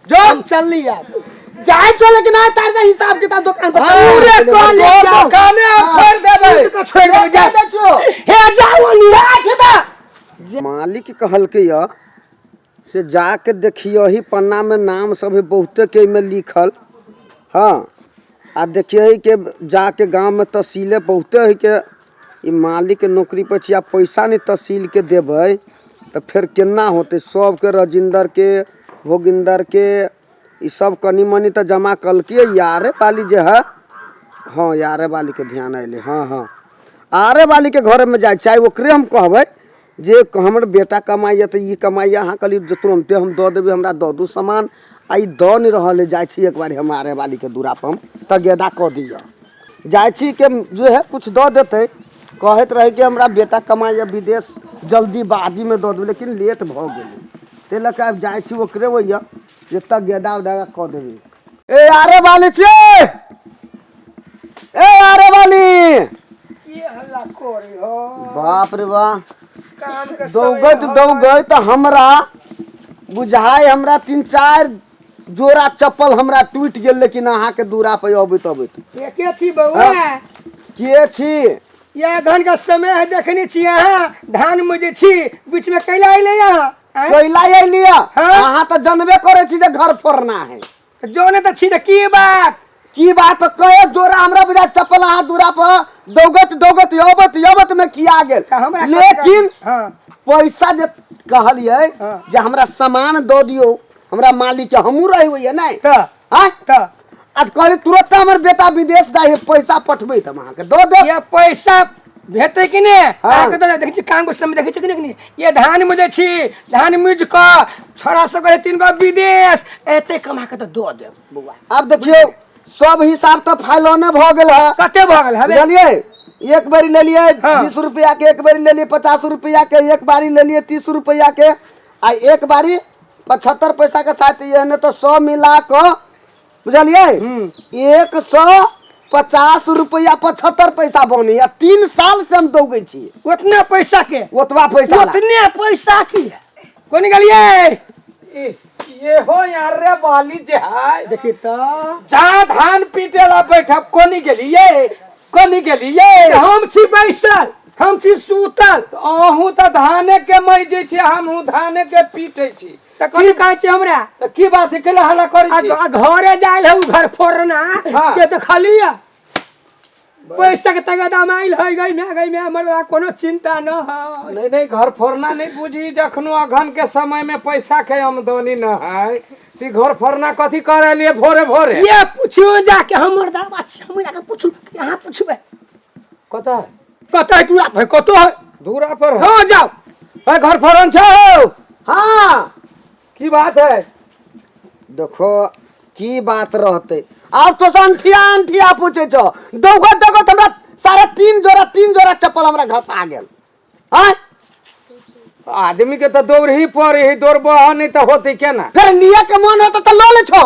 जो हम चलली आब। जाय छो, लेकिन आइ तार से हिसाब किताब दुकान पर पूरे कॉलेज तोर जाओ। दुकाने हम छोड़ देबै। के छोड़ देबै, जा। दे छो। हे जाओ नी। मालिक कहलकै यऽ से जाके देखियही, पन्ना में नाम सब है बहुते के एहिमे लिखल। हाँ, आ देखियही के जाके गाँव में तहसीले बहुते है के ई मालिक के नौकरी पर छी, आ पैसा नहि तहसील के देबै तऽ फेर केना होतै? सबके राजिंदर के, भोगिंदर के, ई सब कनि मनि तऽ जमा कलकै। यारे वाली जे है, हाँ, यारे वाली के ध्यान अयलै। हाँ हाँ, आरे वाली के घरमे जाइ छै, ओकरे हम कहबै जे हमर बेटा कमाइए तऽ ई कमाइए। अहाँ कहलियै जे तुरन्ते हम दऽ देबै, हमरा दऽ दू सामान, आ ई दऽ नहि रहल है। जाइ छी एक बार हम आरे वाली के दूरा पर, हम तगेदा कऽ दिअ जाइ छी के जे है कुछ दऽ देतै। कहैत रहै कि हमरा बेटा कमाइए विदेश, जल्दीबाजीमे दऽ देबै, लेकिन लेट भऽ गेलै। ताहि लऽ कऽ आब जाइ छी ओकरे ओहिया जे तगेदा उगेदा कऽ देबै। ए आरे वाली छियै, ए आरे वाली। की हल्ला करे हो? बाप रे बा! काम के दौगैत दौगैत हमरा बुझाइ हमरा तीन चारि जोड़ा चप्पल हमरा टूटि गेल, लेकिन अहाँके दूरा पर अबैत अबैत। एके छी बउआ। के छी? यह धान के समय है, देखने छी अहाँ धान में जे छी बीच में कैला अइले अहाँ, आँय? कैला अयलियै? हाँ। अहाँ तऽ जनबे करै छी जे घर फोड़ना है। जो ने तऽ छी तऽ की बात? की बात? कए जोड़ा हमरा बुझा चप्पल अहाँ दूरा पर दौगत दौगत अबत अबत में किया गेल। तऽ हमरा लेकिन पैसा जे कहलियै जे हमरा सामान दऽ दियौ हमरा मालिक के, हमहूँ रही होइए नहि। तऽ आँय? तऽ आ कहली तुरंत हमर बेटा विदेश जाइ है, पैसा पठबै तऽ हम अहाँके दऽ देब। ये पैसा भेटै कि ने? हाँ। अहाँके तऽ देखै छी काम के समय देखै छी कि नहि? ये धान मुजै छी, धान मुजि कऽ छोड़ा सब कहै तीन गो विदेश एते कमा कऽ तऽ दऽ देब बौआ। आब देखियौ, सब हिसाब तऽ फाइल भऽ गेल है। कते भऽ गेल हवे? बुझलियै, एक बेरी लेलियै 20 रुपया के, एक बेरी लेलियै 50 रुपया के, एक बारी लेलियै 30 रुपया के आ एक बारी 75 पैसा के साथ। एहने तऽ 100 मिला कऽ, बुझलियै, 150 रुपया 75 पैसा बनी आ 3 साल से हम दौगै छी। उतना पैसा के? ओतबा पैसा ला। उतने पैसा की कोन गेलियै? ये हो यार रे बाली जे है। देखी तऽ। जहाँ धान पीटे ला बैठब, कोनी गेलियै, कोनी गेलियै? हम छी बैसल, हम छी सुतल। अहूँ तऽ धाने के मजै छी, हमहूँ धाने के पीटे छी। तऽ कथी कहै छी हमरा? तऽ की बात है, केला हल्ला करै आ छी? आ घरे जायल है उ घर फोड़ना। से तऽ खाली है पैसा के तगदा माइल है, गई में गई में हमर कोनो चिंता न है। नहीं नहीं, घर फोड़ना नहीं बुझी। जखनो अघन के समय में पैसा के आमदनी न है ती घर फोड़ना कथी करे लिए भोरे भोरे? ये पूछियो जाके, हमर दावा छी, हम जाके पूछू, यहाँ पूछबै। कतऽ है? कतऽ है दूरा पर, कतऽ है? दूरा पर है। हाँ, जाओ। ए, घर फोड़न छौ? हाँ। की बात है? देखो, की बात रहते, आब तो अंठिया अंठिया पूछे छो। दौगत दौगत हमरा 3.5 जोड़ा, तीन जोड़ा चप्पल हमरा घसा गेल, आँय? आदमी के तऽ दौड़ ही पड़े है, दौड़बह नहीं तऽ होते केना? फिर लिया के मन होता तऽ लऽ ले छो,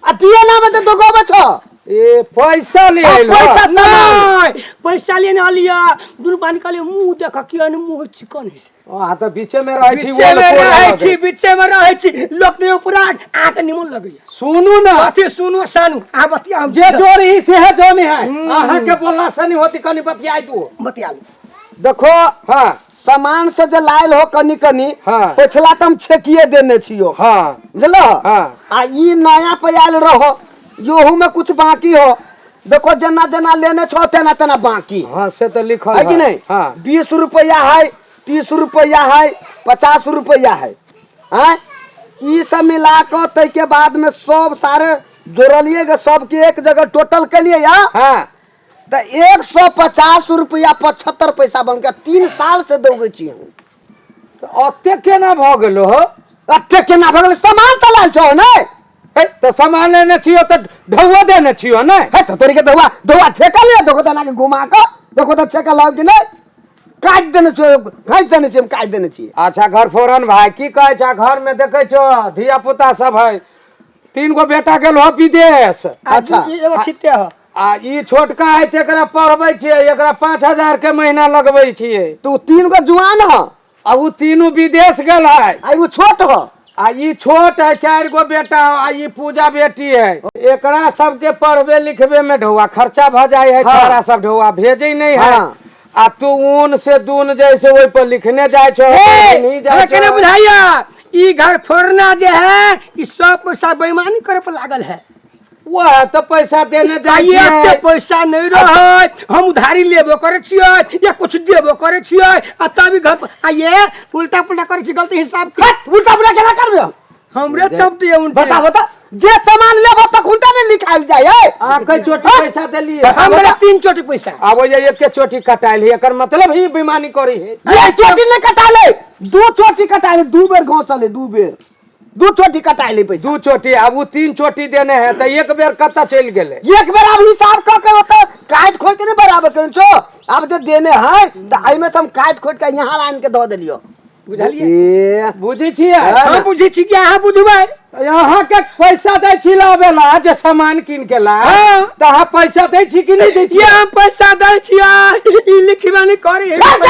आ दिए ना में तऽ दौगबे छो। ए, पैसा ले आ, आइल हो? पैसा सामान। नहीं, पैसा लेने लिया दुनू पानी कहलिए मुंह देख किया ने मुंह चिकन है। अहाँ तऽ बीचे में रहै छी। बीचे में ओल पोल रहै लगै। छी, बीचे में रहै छी, लोक ने उपरा आके निमन लगैया। सुनू ना। कथी सुनू सानू? आ बतिया हम। जे जोड़ी से जोनी है, अहाँ के बोलला से नहीं होती, कनी बतियाई दू। बतिया लू। देखो, सामान से जे लायल हो कनी कनी, पिछला तऽ हम छेकिए देने छियो। बुझलो? आ ई नया पे आयल रहो, योहू में कुछ बाकी हो। देखो, जेना जेना लेने छो तेना तेना बाकी। हाँ, से तो लिखल है कि नहीं? हाँ। 20 रुपया है, 30 रुपया है, 50 रुपया है। आँय, ई सब मिला कऽ ताहिके बाद में सब सारे जोड़लिए गे, सबके एक जगह टोटल केलिए या तऽ 150 रुपया 75 पैसा बन के 3 साल से दौगै छी हम। तऽ ओते केना भऽ गेलो हो? एते केना भऽ गेलै? सामान तऽ लायल छौ ने। हे, तऽ सामान लेने छियो तऽ ढौआ देने छियो ने। हे, तऽ तोरी के धौआ धौआ छेकल ये। देखो तऽ एना के घुमा कऽ देखो तऽ, छेकल हो कि नहि? काटि देने छियो, घासि देने छियै हम, काटि देने छियै। अच्छा घर फोरन भाई, की कहै छै, घर में देखै छो धिया पुता सब है, तीन गो बेटा गेल हो विदेश। एगो छिते हो। आ ई छोटका है, तेकरा पढ़बै छियै, एकरा 5,000 के महीना लगबै छियै। तू तीन गो जुआन हो। आ उ तीनू विदेश गेल है। आ एगो छोट हो। आ ई छोट है, 4 गो बेटा आ ई पूजा बेटी है। एकरा सबके पढ़बे लिखबे में ढौआ खर्चा भ जाय है। हाँ। छोरा सब ढौआ भेजे नहीं है। हाँ। आ तू ऊन से दून जैसे ओहि पर लिखने जाय छो, नहीं जाय हमरा केना छो। बुझाइया ई घर फोड़ना जे है ई सब पैसा बेईमानी करे पर लागल है। वह तो पैसा देने जाय आइए एते छियै। पैसा नहीं रहे, हम उधारी लेबो करे छियै या कुछ देबो करे छियै आ तब ई घर पर आइए उल्टा पुल्टा करे छी गलती हिसाब के। उल्टा पुल्टा केना करबे हम? हमरे चपटी है उनटे। बता बता, जे सामान लेबो तखुन त नहीं लिखायल जाय है। आ कई चोटी पैसा देलिए? हमरा 3 चोटी पैसा। आब ये एक के चोटी कटाइल है, एकर मतलब ही बेईमानी करी है। ये चोटी नहीं कटाले, 2 चोटी कटाले, 2 बेर घोंसले, 2 बेर 2 चोटी कटाले पैसा। 2 चोटी, अब वो 3 चोटी देने है तो एक बेर कत चल गेले? एक बेर अब हिसाब क के ओत काट खोट के नहीं बराबर करें छो। अब जे देने है त एहि में से हम काट खोट के यहाँ आन के दऽ देलियो। बुझलिए? ए, बुझै छियै? हम बुझै छी कि अहाँ बुझबै। अहाँ के पैसा दै छी लाबे ला जे सामान कीन के ला, हाँ। त अहाँ पैसा दै छी कि नहीं दै छी? ये हम पैसा दै छियै, ई लिखबा नहीं करी। केना ने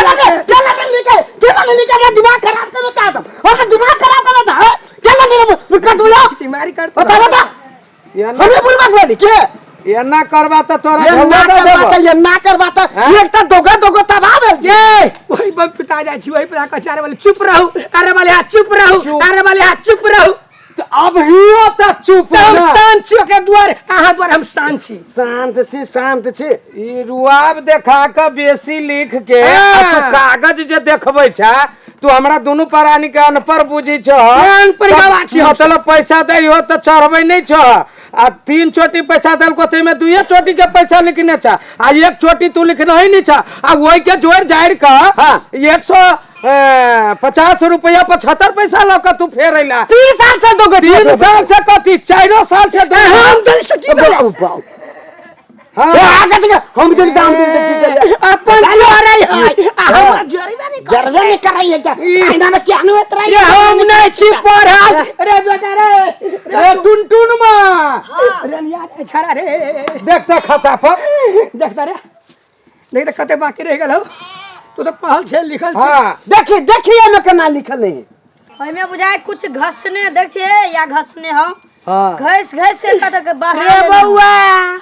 केना ने लिखे, केना ने लिखे, हमरा दिमाग खराब कर देता है। हमरा दिमाग खराब कर देता है। केना ने कटुया बीमारी कर बता बता, एना हमें बुढ़वा बोली के एना करबा त तोरा ये झगड़ा ना दे करबा देबो। त ये ना करबा त हाँ? एक त दोगा दोगा तबाह भेल छी। ये वही बम पिता जाइ छी, वही पर कचारे वाले चुप रहू, अरे वाले हाथ चुप रहू, चुप। अरे वाले हाथ चुप रहू। त अभियो त चुप त हम ना। शांत छी, ओकर दुआरे अहाँ दुआरे हम शांत छी। शांत छी, शांत छी। ई रुआब देखा के बेसी लिख के हाँ। आ तू कागज जे देखबै छा, तू हमरा दुनू प्राणी के अनपढ़ बुझी छह। अनपढ़ गवाह छी हम। मतलब पैसा दै हो त चढ़बै नहीं छह। आ 3 चोटी पैसा देलको ते में 2 चोटी के पैसा लिखने छा आ 1 चोटी तू लिखने ही नहीं छा। आ वही के जोड़ जाड़ के हाँ। 150 रुपया 75 पैसा लऽ के तू फेर अइला। 3 साल से दोगे 3 साल से कथी, 4 साल से दो। हम दे सकी हम हाँ। आगे देख, हम दिल दाम दिल की करिए। अपन जोरे है, आ हमरा जोरे नहीं जरबे नहीं कराई है क्या? आईना में क्या नहीं उतराई? ये हम नहीं छी पढ़ल। रे बेटा रे, रे टुनटुन माँ। रे यार छाड़ा रे, देखता खाता पर देखता रे, देखता कते बाकी रह गेल हो। तू तो पढ़ल छे लिखल छे। हाँ। देखी देखी एमे केना लिखल नहीं। ओहिमे बुझाय कुछ घसने देख छियै या घसने हो। हाँ। घस घस के कत के बाहर रे बउआ।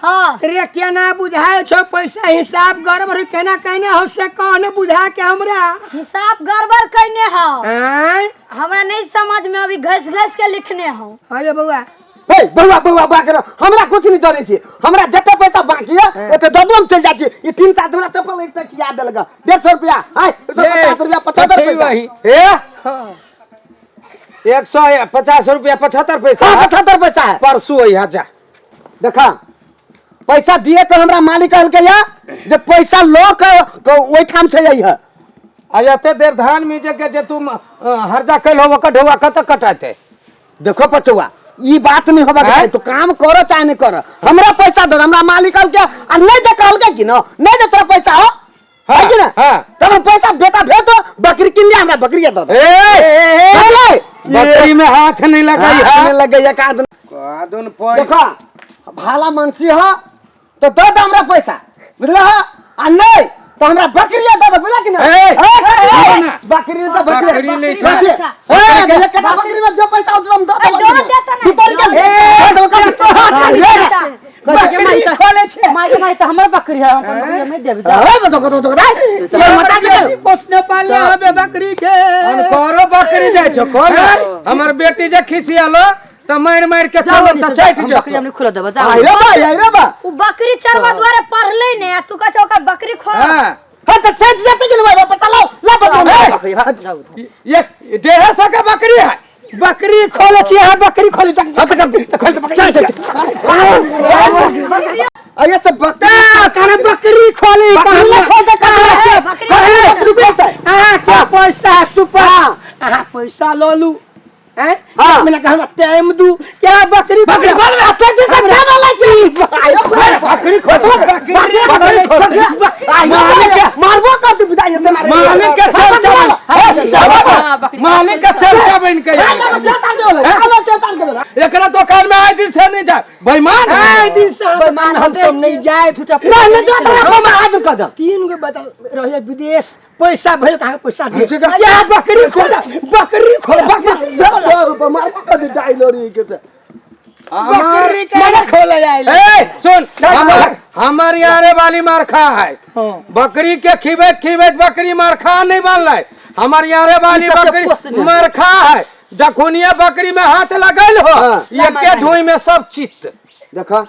हाँ। रे केना बुझाय छो पैसा हिसाब गड़बड़ केना केने हो से कहने बुझा के हमरा। हिसाब गड़बड़ केने हो। आँय? हमरा नहीं समझ में अभी घस घस के लिखने हो। अरे बउआ। हे बउआ बउआ बउआ करो, हमरा कुछ नहीं जाने छी, हमरा जते पैसा बाकी है ओते दऽ दू, हम चल जाइ छी। ई 3 साल हमरा चप्पल एक तक याद देलक 150 रुपया, आय, 150 रुपया, 75 छै पैसा। वही। ए? हाँ। 150 रुपया 75 पैसा। हाँ, 75 पैसा है। परसों यहाँ जा। देखा पैसा दिए के हमरा मालिक कहलकै या जे पैसा लऽ के ओहिठाम से जइह। आ एते देर धान मिजे के जे तुम हर्जा कैल हो ओकर ढौआ कतऽ कटाते? देखो पचौआ, ई बात नहीं होबा के हैं? चाही, तू काम करो चाहे नहीं करो, हमरा पैसा दे, हमरा मालिक कहलकै आ नहीं दे कहलकै कि न, नहीं दे तोरा पैसा हो। हाँ, है कि ना? हाँ। तब पैसा बेटा भेज दो, बकरी किन लिया, हमरा बकरी दे दो। ए, ए, ए, बकरी में हाथ नहीं लगाई हाथ है। नहीं लगैया, का दुन- कादुन पैसा। देखो भाला मनसी हो तो दे दे हमरा पैसा, बुझल हो? आ नहीं तो हमरा बकरी दे दे, बुझल कि ना? ए, ए, ए, ए, ना। बकरी तो बकरी। बकरी नहीं छे। बकरी। ए, ये कटा बकरी में जो पैसा होता है, हम दे दे ए, बकरी। दे देता ना, तू तोड़ के दे दे दे बकरी। देता। ले, ले। बकरी खोले छे। माय के माय त हमर बकरी है, हम अपन बकरी हम नहीं देब। जा। ए, बतो, बतो, बतो, बतो। ये मता के दे। पोसने पाले हबे बकरी के। अनकरो बकरी जाइ छौ, खोल। हमर बेटी जे खिसियालो त मारि मारि के जाओ चलल नी त से, चटि हम जेतौ। बकरी हम नहीं खोल देब, जाओ। आई रे बा, आई रे बा। उ बकरी चरवा द्वारे पढ़ले ने आ तू कहै छौ ओकर बकरी खोल। हाँ। हाँ, तो सेठ जेतै कि नहीं, पता लाओ, ला बकरी। ए, बकरी, हाँ, जाओ। ये 150 के बकरी है। बकरी खोले छी, अहाँ बकरी खोले त खोल त बकरी। अरे सब बकरी कारण बकरी खोले, बकरी कहाँ खोल दे, कहाँ बकरी कहाँ बकरी खोलते? अहाँ के पैसा सुपर, अहाँ पैसा लऽ लू। हैं? हाँ। मिला के हमरा टाइम दू क्या बकरी बकरी खोल बे, अते दिन से क्या बोलै छी? आयो, बकरी खोल, बकरी बकरी खोल, खोल। मारबो कर दी बुझाइ एते मारे। मालिक के चर्चा बन, मालिक के चर्चा बन के चल, चल, चल, चल, चल, चल, चल, चल। एकरा दुकान में आइ दिन से नहीं जाए बेईमान आइ दिन से अहाँ बेईमान हम सब नहीं जाए झूठा नहीं नहीं जो तोरा हम आदर कर दम तीन गो बदल रहे विदेश पैसा भेल तऽ अहाँके पैसा दिअ ठीक है। या बकरी खोला बकरी खोला बकरी खोला मार कर दे डाई लोरी के से बकरी के खोला जाए ए सुन हमर हमर यारे वाली मारखा है हाँ। बकरी के खिबैत खिबैत बकरी मारखा नहीं बनलै हमर यारे वाली ई तऽ बकरी पोसने। मारखा है जखुनिया बकरी में हाथ लगल हो हाँ। एके धुई में सब चित्त देखा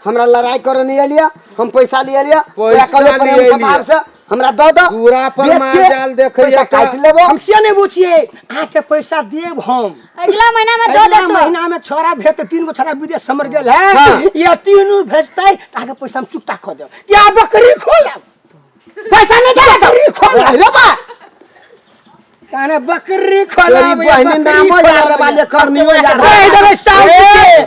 हमरा लड़ाई करे नहीं एलिया हम पैसा लिए लिया पैसा लिए लिया। से हमरा दऽ दऽ दूरा पर बेच माल के जाल देखैया पैसा तऽ- काटि लेबो हम से नहीं बुझिए अहाँके पैसा देब हम अगला महीना में दो अगला देतो महीना में छोरा भेजते तीन गो छोरा विदेश समर गेल है हाँ। या तीनू भेजते तऽ अहाँके पैसा हम चुकता कऽ देब या बकरी खोलब पैसा नहीं दे बकरी खोलब अरे बा कहने बकरी खोलब तोरी बहिनी नामो यार वाले करनियो यार कहि देबै साउथ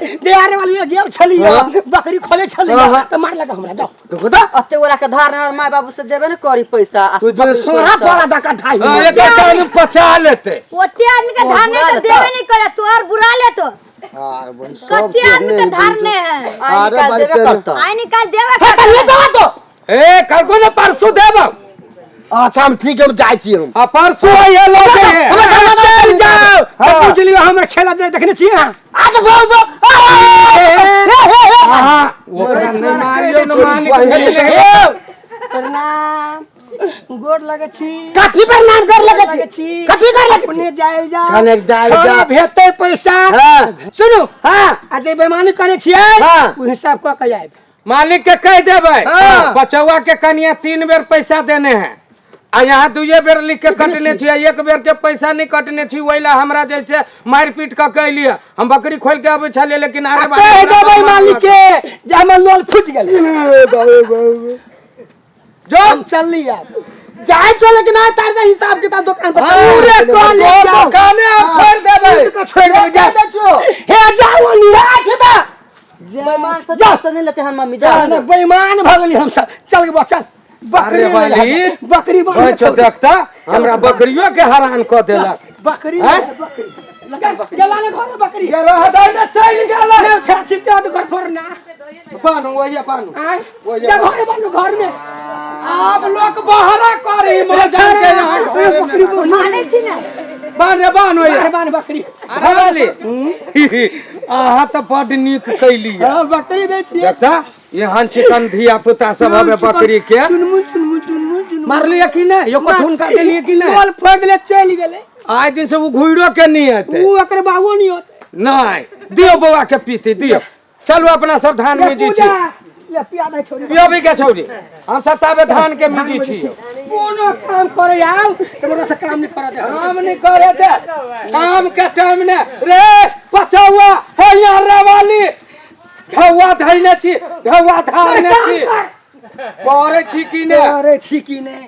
के देहारे वाली गेल छलियै हाँ। बकरी खोले छलियै हाँ, हाँ। तऽ मारलक हमरा दो देखो तऽ अते ओरा के धार हमर माय बाबू से देबे ने करी पैसा आ तू जो सोना पड़ा दका ढाई हाँ, एक आदमी पचा लेते ओते आदमी के ओ, धार नहीं बुरा तो लेतो। देवे नहीं करे तोहर बुरा ले तो यार बहिन सब कते आदमी के धार नहीं है आइ अरे निकाल भाई देबे तेरे- करता आई निकाल देवे हाँ, तऽ ले देबा तो ए कल को ना परसों देब अच्छा हम ठीक है हम जाइ छी हम आ परसों ये लोग है चल जाओ हाँ। बुझलियो हमर खेला दे देखने छियै अहाँ आ तो बो हाँ, ओकरा नहीं मारियो न मालिक बहिनी। भेल हे। प्रणाम गोर लगै छी कथी पर नाम कर लगे लगै छी छी कथी कर लगे छी अपने जाय जाओ कने जाय छोरा जाओ। भेजतै पैसा हाँ। सुनू हाँ आ जे बेमानी करै छियै हाँ। ओ हिसाब कऽ के आयब मालिक के कह देबै हाँ। बचौआ के कनिया 3 बेर पैसा देने हैं आ यहाँ दुए बेर लिख के कटने छी आ एक बेर के पैसा नहीं कटने छी ओहि ला हमरा जैसे मारि पीट कऽ के अयलियै हम बकरी खोल के अबै छलियै लेकिन अरे आ कहि देबै मालिक के जे हमर लोल फुटि गेलै जो हम चलली आब जाइ छो लेकिन आइ तार से हिसाब किताब दुकान पर पूरे कऽ ले जाओ दुकाने हम छोड़ि देबै के छोड़ि देबै जा दे छो हे जाओ अनिया बेईमान से जा पैसा नहीं लेते हन मम्मी जा ना बेईमान भऽ गेली हमसब चल गे चल बकरी अरे वाली बकरी होइ छौ देखता हमरा बकरियो के हरान कऽ देलक बकरी हैं? बकरी गेला ने घर बकरी ये रह दे ने चलि गेलै नहीं छा छिते तो घर फोड़ ना बानू ओहिए बानू आय ओहिए जा घर बानू घर में आब लोक बहरा करी मजन के यहाँ ए, बकरी घरे में। माने थी ना बाने बान ओहिए बाहर बान बकरी अरे वाली अहाँ तऽ बड नीक कैली हां बकरी दै छियै देखता एहन चिकन धिया पुता सब हवे बकरी के चुनमुन चुनमुन चुनमुन चुनमुन मारलिए कि नहि यो कठुन का देलिए कि नहि बोल फोड़ देले चलि गेलै आइ दिन से ओ घुइरो के नहीं एते ऊ ओकर बाबो नहीं होते नहि दियौ बौआ के पीती दियौ चलू अपना सब धान ले मिजी छी पूजा ले पिया दे छोड़ी पियबी के छौरी हम सब ताबे धान के मिजी छी कोनो काम करे आउ हमरा से काम नहीं करे दे काम नहीं करे दे काम के टाइम ने रे पचौआ हे यहाँ रे वाली ढौआ धैने छी ढौआ धारने छी करे छी कि ने अरे छी की नहीं